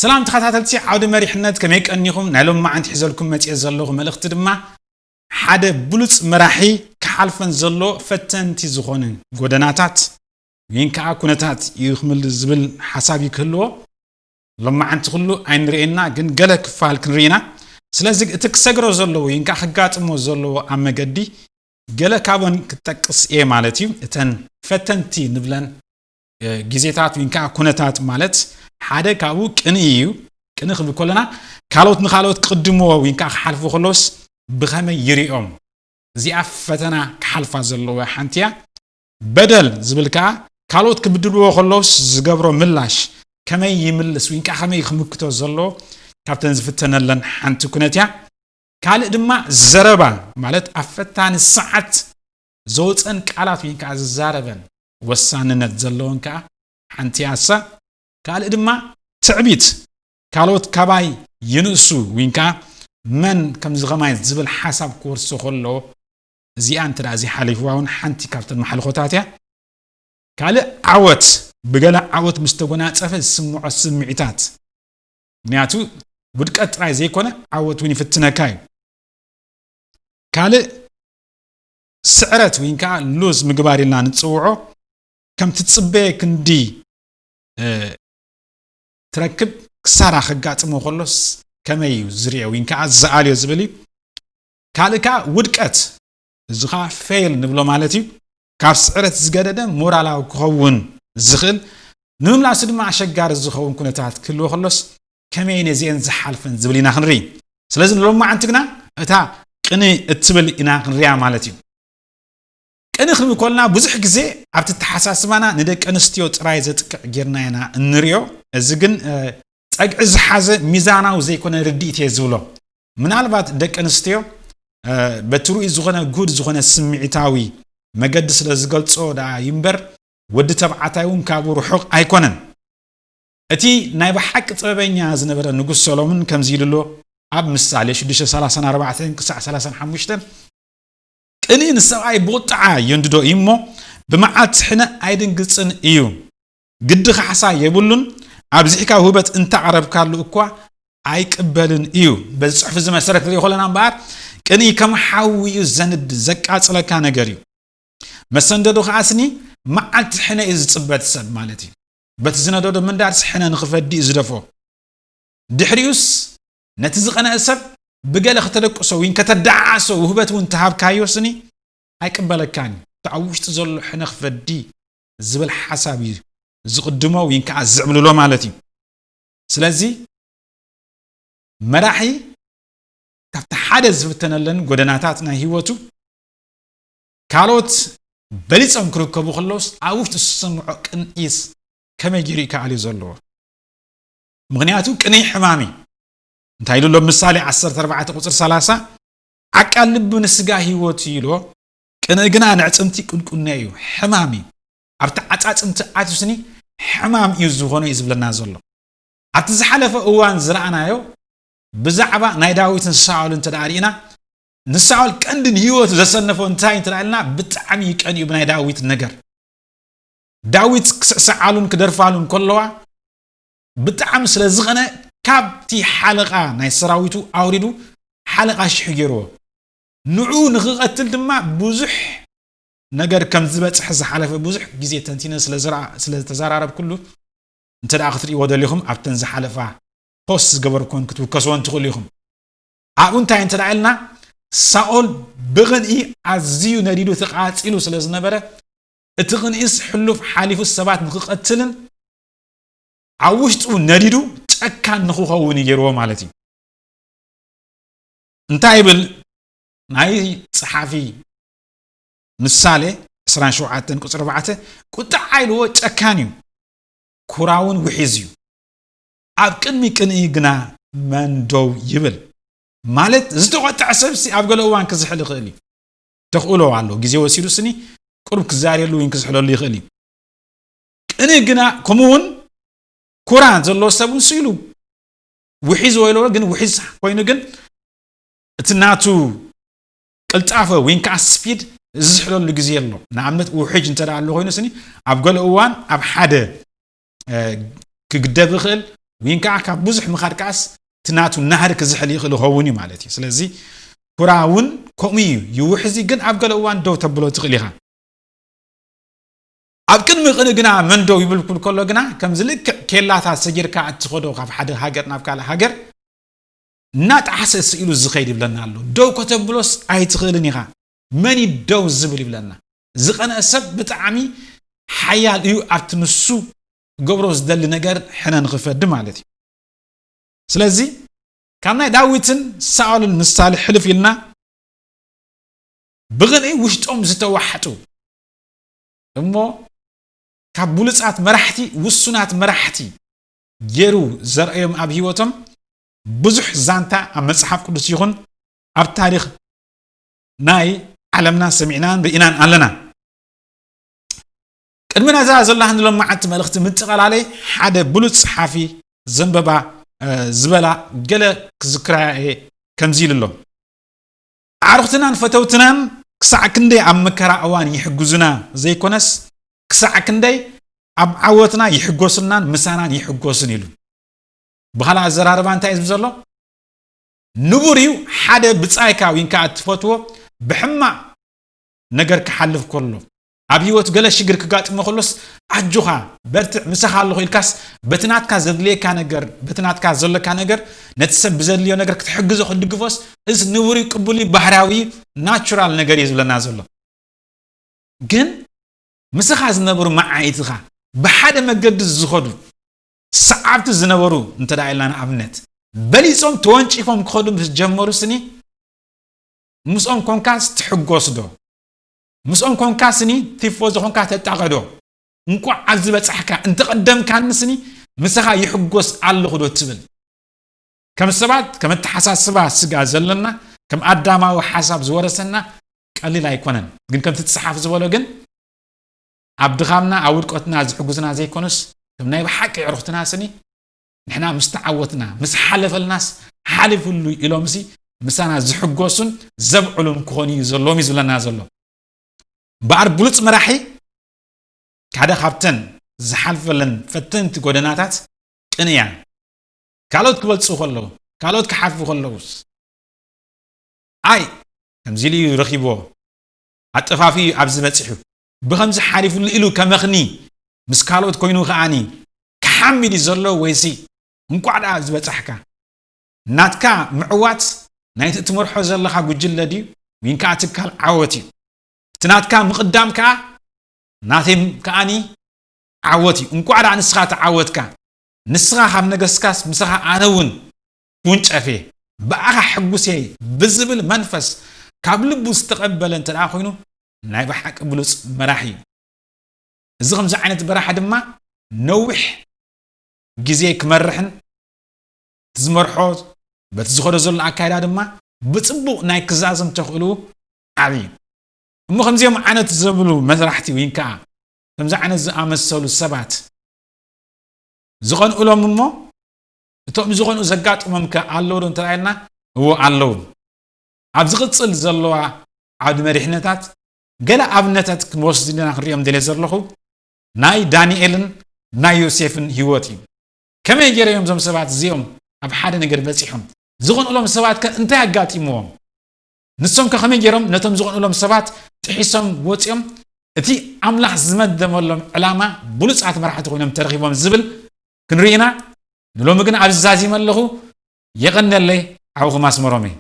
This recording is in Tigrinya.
ሰላም ተኸታተልቲ ዓውዲ መሪሕነት፣ ከመይ ቀኒኹም? ናይ ሎማዓንቲ ሒዘልኩም መፅየ ዘለኹ መልእኽቲ ድማ ሓደ ብሉፅ መራሒ ክሓልፈን ዘሎ ፈተንቲ ዝኾነ ጎደናታት ወይን ከዓ ኩነታት እዩ ክምል ዝብል ሓሳብ እዩ ክህልዎ። ሎማዓንቲ ኩሉ ኣይንርእየና፣ ግን ገለ ክፋል ክንርኢ ኢና። ስለዚ እቲ ክሰግሮ ዘለዎ ወይን ከዓ ክጋጥሞ ዘለዎ ኣብ መገዲ ገለ ካብን ክጠቅስ እየ ማለት እዩ። እተን ፈተንቲ ንብለን ግዜታት ወይን ከዓ ኩነታት ማለት ሓደ ካብኡ ቅንኢ እዩ። ቅንኢ ክብል ከለና ካልኦት ንካልኦት ክቕድምዎ ወይን ከዓ ክሓልፉ ከለውስ ብኸመይ ይሪኦም? እዚኣ ፈተና ክሓልፋ ዘለዎ ሓንቲ እያ። በደል ዝብል ከዓ ካልኦት ክብድልዎ ከለውስ ዝገብሮ ምላሽ ከመይ ይምልስ ወይን ከዓ ከመይ ክምክቶ ዘለዎ ካብተን ዝፍተነለን ሓንቲ ኩነት እያ። ካልእ ድማ ዘረባ ማለት ኣብ ፈታኒ ሰዓት ዘውፀን ቃላት ወይን ከዓ ዝዛረበን ወሳንነት ዘለዎን ከዓ ሓንቲ እያ እሳ። ካልእ ድማ ትዕቢት፣ ካልኦት ካባይ ይንእሱ ወይን ከዓ መን ከምዚ ከማይ ዝብል ሓሳብ ክወርሶ ከሎ እዚኣ እንተ ደኣ ዘይሓሊፍዋ እውን ሓንቲ ካብተን መሓልኾታት እያ። ካልእ ዓወት፣ ብገለ ዓወት ምስ ተጎናጸፈ ዝስምዖ ስምዒታት፣ ምክንያቱ ውድቀት ጥራይ ዘይኮነ ዓወት እውን ይፍትነካ እዩ። ካልእ ስዕረት ወይ ከዓ ሉዝ ምግባር ኢልና ንፅውዖ፣ ከምቲ ትፅበየ ክንዲ ትረክብ ክሳራ ከጋጥሞ ከሎስ ከመይ እዩ ዝሪኦ ወይ ከዓ ዝኣልዮ ዝብል እዩ። ካልእ ከዓ ውድቀት፣ እዚ ከዓ ፌል ንብሎ ማለት እዩ። ካብ ስዕረት ዝገደደ ሞራላዊ ክኸውን ዝኽእል፣ ንምምላሱ ድማ ኣሸጋሪ ዝኸውን ኩነታት ክህልዎ ከሎስ ከመይ ነዚአን ዝሓልፈን ዝብል ኢና ክንርኢ። ስለዚ ንሎማዓንቲ ግና እታ ቅንኢ እትብል ኢና ክንሪኣ ማለት እዩ። ቅንኢ ክንብል ከለና ብዙሕ ግዜ ኣብቲ ኣተሓሳስባና ንደቂ ኣንስትዮ ጥራይ ዘጥቅዕ ጌርና ኢና እንሪኦ። እዚ ግን ጸግዒ ዝሓዘ ሚዛናዊ ዘይኮነ ርድኢት እየ ዝብሎ። ምናልባት ደቂ ኣንስትዮ በቲ ርኡይ ዝኾነ ጉድ ዝኾነ ስምዒታዊ መገዲ ስለ ዝገልጾ ደኣ ይንበር ወዲ ተባዕታይ እውን ካብኡ ርሑቕ ኣይኮነን። እቲ ናይ ብሓቂ ጥበበኛ ዝነበረ ንጉስ ሰሎሞን ከምዚ ኢሉ ኣሎ ኣብ ምሳሌ ሽዱሽተ ሰላሳን ኣርባዕተን ክሳዕ ሰላሳን ሓሙሽተን ቅንኢ ንሰብኣይ ብቑጥዓ የንድዶ እዩ እሞ ብመዓልቲ ሕነ ኣይድንግጽን እዩ። ግዲ ካሕሳ የብሉን፣ ኣብዚሕካ ውህበት እንተኣቕረብካሉ እኳ ኣይቅበልን እዩ። በዚ ጽሑፍ እዚ መሰረት ንሪኦ ከለና እምበኣር ቅንኢ ከም ሓዊ እዩ ዘንድ ዘቃጽለካ ነገር እዩ። መሰንደዱ ከዓስኒ መዓልቲ ሕነ እዩ ዝጽበት ሰብ ማለት እዩ። በቲ ዝነደዶ ምንዳርስ ሕነ ንኽፈዲ እዩ ዝደፎ። ድሕሪኡስ ነቲ ዝቐነአ ሰብ ብገለ ከተደቅሶ ወይ ከተደዓዓሶ ውህበት እውን ተሃብካዮ ስኒ ኣይቅበለካን እዩ። እቲ ኣብ ውሽጢ ዘሎ ሕነ ክፈዲ ዝብል ሓሳብ እዩ ዝቕድሞ ወይ ከዓ ዝዕብልሎ ማለት እዩ። ስለዚ መራሒ ካብቲ ሓደ ዝፍተነለን ጎደናታት ናይ ህይወቱ ካልኦት በሊጾም ክርከቡ ከለውስ ኣብ ውሽጡ ዝስምዖ ቅንኢስ ከመይ ገይሩ እዩ ክኣልዮ ዘለዎ? ምኽንያቱ ቅንኢ ሕማም እዩ። እንታይ ኢሉ ኣሎ ምሳሌ ዓሰርተ ኣርባዕተ ቁጽሪ ሰላሳ? ዓቃል ልቢ ንስጋ ህይወት እዩ ኢልዎ፣ ቅንኢ ግና ንዕጽምቲ ቁንቁነ እዩ። ሕማም እዩ። ኣብቲ ዓጻጽምቲ ኣትዩስኒ ሕማም እዩ ዝኾኖ እዩ ዝብለና ዘሎ። ኣብቲ ዝሓለፈ እዋን ዝረኣናዮ ብዛዕባ ናይ ዳዊትን ሳኦልን እንተ ደኣ ርኢና ንሳኦል ቀንዲ ንህይወቱ ዘሰነፎ እንታይ እንተ ደኣ ኢልና ብጣዕሚ እዩ ቀንዩ ብናይ ዳዊት ነገር። ዳዊት ክስዕስዓሉን ክደርፋሉን ከለዋ ብጣዕሚ ስለ ዝቐነ ካብቲ ሓለቓ ናይ ሰራዊቱ ኣውሪዱ ሓለቓ ሽሕ ገይርዎ። ንዕኡ ንኽቐትል ድማ ብዙሕ ነገር ከም ዝበፅሐ ዝሓለፈ ብዙሕ ግዜ ተንቲነ ስለ ዝተዛራረብኩሉ እንተ ደኣ ክትርእይዎ ደሊኹም ኣብተን ዝሓለፋ ፖስት ዝገበርኩን ክትውከስዎን ትኽእሉ ኢኹም። ኣብኡ እንታይ እንተ ደኣ ኢልና ሳኦል ብቕንኢ ኣዝዩ ነዲዱ ተቓጺሉ ስለ ዝነበረ እቲ ቅንኢስ ሕሉፍ ሓሊፉ ሰባት ንኽቐትልን ኣብ ውሽጡ ነዲዱ ጨካን ንኽኸውን እዩ ገይርዎ ማለት እዩ። እንታይ ይብል ናይ ጸሓፊ ምሳሌ ዕስራን ሸውዓተን ቁጽሪ ኣርባዕተ? ቁጥዓ ኢልዎ ጨካን እዩ፣ ኩራውን ውሒዝ እዩ። ኣብ ቅድሚ ቅንኢ ግና መን ደው ይብል? ማለት ዝተቖጥዐ ሰብሲ ኣብ ገለ እዋን ክዝሕል ይኽእል እዩ። ተኽእሎ ኣሎ፣ ግዜ ወሲዱ ስኒ ቅሩብ ክዛርየሉ ወይ ክዝሕለሉ ይኽእል እዩ። ቅንኢ ግና ከምኡ እውን ኩራ ዘለዎ ሰብ እውን ስኢሉ ውሒዝ ወይ ግን ውሒዝ ኮይኑ ግን እቲ ናቱ ቅልጣፈ ወይ ከዓ ስፒድ ዝዝሕለሉ ግዜ ኣሎ። ንኣብነት ውሕጅ እንተ ደኣ ኣሎ ኮይኑ ስኒ ኣብ ገለ እዋን ኣብ ሓደ ክግደብ ይኽእል፣ ወይን ከዓ ካብ ብዙሕ ምኻድ ከዓስ እቲ ናቱ ናህሪ ክዝሕል ይኽእል ይኸውን እዩ ማለት እዩ። ስለዚ ኩራ እውን ከምኡ እዩ፣ ይውሕዝ እዩ፣ ግን ኣብ ገለ እዋን ደው ተብሎ ትኽእል ኢኻ። ኣብ ቅድሚ ቅንኢ ግና መን ደው ይብል ክብል ከሎ ግና ከምዚ ልክዕ ኬላታት ሰጊርካ እትኸዶ ካብ ሓደ ሃገር ናብ ካልእ ሃገር እናጠዓሰ ስኢሉ ዝኸይድ ይብለና ኣሎ። ደው ከተብሎስ ኣይትኽእልን ኢኻ። መን እዩ ደው ዝብል ይብለና። ዝቐንአ ሰብ ብጣዕሚ ሓያል እዩ ኣብቲ ንሱ ክገብሮ ዝደሊ ነገር ሕነ ንኽፈዲ ማለት እዩ። ስለዚ ካብ ናይ ዳዊትን ሳኦልን ምሳሌ ሕልፍ ኢልና ብቕንኢ ውሽጦም ዝተዋሕጡ እሞ ካብ ብሉጻት መራሕቲ ውሱናት መራሕቲ ገይሩ ዘርእዮም ኣብ ህይወቶም ብዙሕ ዛንታ ኣብ መጽሓፍ ቅዱስ ይኹን ኣብ ታሪኽ ናይ ዓለምና ሰሚዕናን ርኢናን ኣለና። ቅድሚ ነዛ ዘላህን ሎማዓንቲ መልእኽቲ ምጥቓላለይ ሓደ ብሉጽ ጸሓፊ ዘንበባ ዝበላ ገለ ክዝክራ እየ። ከምዚ ኢሉ ኣሎ። ኣዕሩኽትናን ፈተውትናን ክሳዕ ክንደይ ኣብ መከራ እዋን ይሕግዙና ዘይኮነስ ክሳዕ ክንደይ ኣብ ዓወትና ይሕጎሱልናን ምሳናን ይሕጎሱን ኢሉ። ብኻልእ ኣዘራርባ እንታይ እዩ ዝብል ዘሎ? ንቡር እዩ ሓደ ብጻይካ ወይን ከዓ እትፈትዎ ብሕማቕ ነገር ክሓልፍ ከሎ ኣብ ህይወቱ ገለ ሽግር ክጋጥሞ ከሎስ ኣጆኻ በርትዕ ምሳኻ ኣለኹ ኢልካስ በቲ ናትካ ዘድልየካ ነገር በቲ ናትካ ዘሎካ ነገር ነቲ ሰብ ብዘድልዮ ነገር ክትሕግዞ ክትድግፎስ እስ ንቡር እዩ ቅቡል እዩ ባህርያዊ ናቹራል ነገር እዩ ዝብለና ዘሎ። ግን ምሳኻ ዝነበሩ መዓይትኻ ብሓደ መገዲ ዝኸዱ ሰዓብቲ ዝነበሩ እንተ ደኣ ኢልና ንኣብነት በሊጾም ተወንጪፎም ክኸዱ ምስ ጀመሩ ስኒ ምስኦም ኮንካስ ትሕጎስ ዶ? ምስኦም ኮንካ ስኒ ቲፎ ዝኾንካ ተጣቐዶ? እንቋዕ ኣብዚ በጻሕካ እንተቐደምካኒ ስኒ ምሳኻ ይሕጎስ ኣለኹ ዶ ትብል? ከም ሰባት ከም ኣተሓሳስባ ስጋ ዘለና ከም ኣዳማዊ ሓሳብ ዝወረሰና ቀሊል ኣይኮነን። ግን ከምቲ እቲ ጸሓፊ ዝበሎ ግን ኣብ ድኻምና ኣብ ውድቀትና ዝሕጉዝና ዘይኮኑስ ከም ናይ ብሓቂ ኣዕሩኽትና ስኒ ንሕና ምስ ተዓወትና ምስ ሓለፈልናስ ሓሊፉሉ ኢሎምሲ ምሳና ዝሕጎሱን ዘብዕሉን ክኾኑ እዩ ዘለዎም እዩ ዝብለና ዘሎ። እምበኣር ብሉጽ መራሒ ሓደ ካብተን ዝሓልፈለን ፈተንቲ ጎደናታት ቅንያ ካልኦት ክበልጹ ከለዉ ካልኦት ክሓልፉ ከለዉስ ኣይ ከምዚ ኢሉ እዩ ረኺብዎ ኣጠፋፊ ኣብዚ በጺሑ ብኸምዚ ሓሊፉሉ ኢሉ ከመኽኒ ምስ ካልኦት ኮይኑ ከዓኒ ክሓምድ እዩ ዘሎ ወይሲ እንቋዕ ደኣ ኣብዚ በጻሕካ ናትካ ምዕዋት ናይቲ እትመርሖ ዘለኻ ጉጅለ ድዩ ወይን ከዓ ትካል ዓወት እዩ እቲ ናትካ ምቕዳም ከዓ ናተይ ከዓኒ ዓወት እዩ እንቋዕ ደኣ ንስኻ ተዓወትካ ንስኻ ካብ ነገስካስ ምሳኻ ኣነ እውን ክውንጨፍ እየ ብኣኻ ሕጉስ እየ ብዝብል መንፈስ ካብ ልቡ ዝተቐበለ እንተ ደኣ ኮይኑ ናይ ብሓቂ ብሉፅ መራሒ እዩ እዚ ከምዚ ዓይነት በራሒ ድማ ነዊሕ ግዜ ክመርሕን እቲ ዝመርሖ በቲ ዝኸዶ ዘሎ ኣካይዳ ድማ ብፅቡቕ ናይ ክዛዘም ተኽእሉ ዓብዪ እዩ እሞ ከምዚኦም ዓይነት ዘብሉ መራሕቲ ወይ ከዓ ከምዚ ዓይነት ዝኣመሰሉ ሰባት ዝቐንኡሎም እሞ እቶም ዝቐንኡ ዘጋጥሞም ከ ኣለዉ ዶ እንተረኣየና እዎ ኣለዉ ኣብ ዝቕፅል ዘለዋ ዓውዲ መሪሕነታት ገለ ኣብነታት ክንወስድ ዘለና ክንሪኦም ደልየ ዘለኹ ናይ ዳንኤልን ናይ ዮሴፍን ህይወት እዩ ከመይ ገይረ እዮም እዞም ሰባት እዚኦም ኣብ ሓደ ነገር በፂሖም ዝቐንኡሎም ሰባት ከ እንታይ ኣጋጢምዎም ንሶም ከ ከመይ ገይሮም ነቶም ዝቐንኡሎም ሰባት ጥሒሶም ወፂኦም እቲ ኣምላኽ ዝመደበሎም ዕላማ ብሉፃት መራሕቲ ኮይኖም ተረኺቦም ዝብል ክንርኢ ኢና ንሎሚ ግን ኣብዚ ዛዚመ ኣለኹ የቐነለይ ዓውኹም ኣስመሮም እዩ